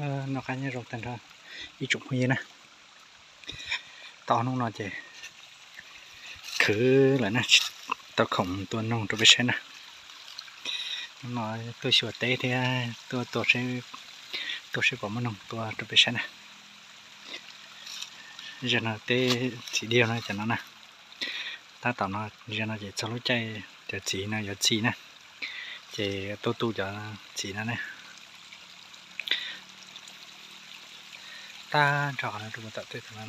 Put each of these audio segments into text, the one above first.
Noj qab nyob zoo tag nrho ib tsoom phooj ywg na. Tau hnub no ces khwv lawm na, tsis tau khoom tua noog rau peb saib na. Hnub no tuaj xyuas teb thiab tuaj, tuaj saib puas muaj noog tua rau peb saib na. Zaum no teb txiv diaug no cov no na. Tab tom no, zaum no ces txog lub caij cov txiv no yuav txi na, ces tuaj tu cov txiv no ne. Tag nrho qhov no rau tom tej no,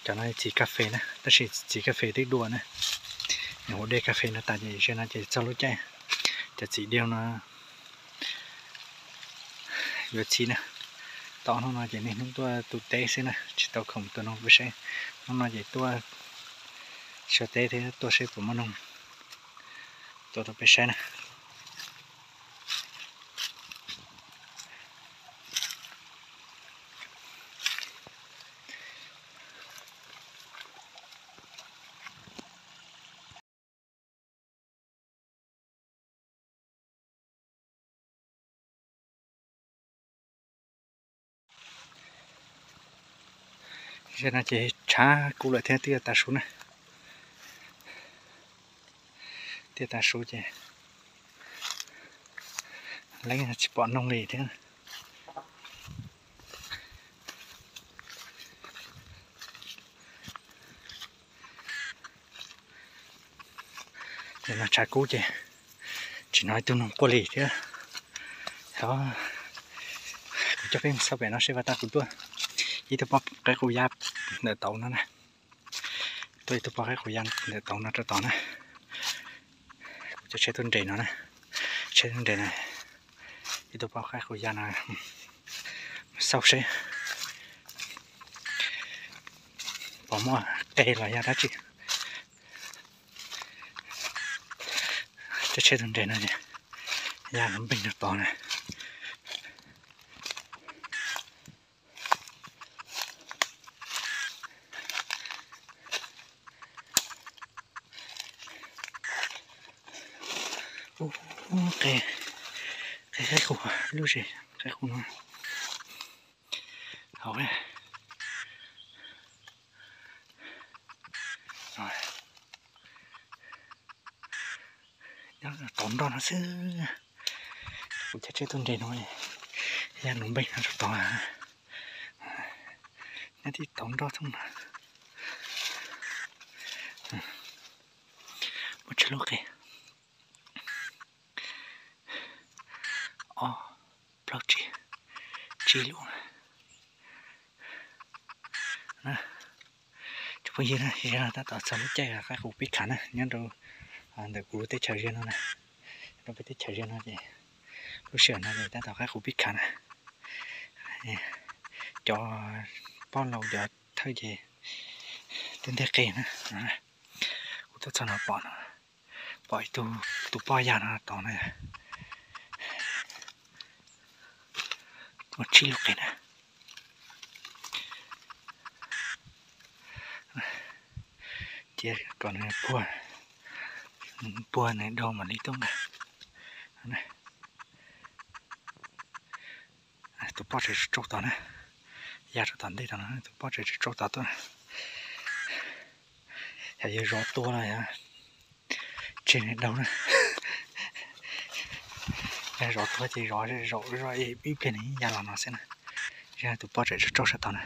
cov no txiv kas fes na, tab sis txiv kas fes twb dua na. Nws ua dej kas fes no tas ces zaum no ces txog lub caij cov txiv diaug no yuav txi na. Tau hnub no ces niaj hnub tuaj tu teb xwb na, tsis tau khoom tua noog peb saib. Hnub no ces tuaj xyuas teb thiab tuaj saib puas muaj noog tua rau peb saib na. Zaum no ces tshav kub lawm thiab twb yuav tav su na. Twb yuav tav su ces leej tsis pom noog li thiab. Zaum no tshav kub ces tsis hnov ib tug noog quaj li thiab. Kuv coj peb mus xauj pem no seb, vaj tag kuv tuaj ib tug poj qaib qus ya ntawm tauv no na. Tuaj ib tug poj qaib qus ya ntawm tauv no rau tod na. Kuv coj tsheb tuaj nres no na, tsheb tuaj nres no, ib tug poj qaib qus ya no, xauj seb puas muaj qe los yog dab tsi. Coj tsheb tuaj nres no, ya lub npeeg rau tod na. Ub, qe, qe qaib qus, lub zes qaib qus no. Hauv nyob tauv nroj no xwb. Kuv coj tsheb tuaj nres no, ya lub npeeg no rau tod. Nyob tib tauv nroj thoob no. Muaj tsawg lub qe? Ob, plaub, tsib, tsib lub. Tsoom phooj ywg, zaum no tab tom txog lub caij qaib qus pib khav na, nyob rau ntawm kuv lub teb chaws ziag no na. Rau peb teb chaws ziag no ces lub sij hawm no ces tab tom qaib qus pib khav na. Cov poj laus cov thawj ces twb nteg qe na. Kuv tuaj txog no pom no, pom ib tug, tus poj ya no tod na. Muaj tsib lub qe na. Cia kom nws puag, puag nws dhau mam li tuaj nqa. Tus poj tseem tsau tod na, ya rau tom ntej tod no, tus poj tseem tsau tod tuaj. Yog yus zov tua los yog tseg nws dhau na. Yog zov tua ces zov zaum zoj ib pliag nws ya los no xwb na. Yog tus poj tseem tsau sab tod na.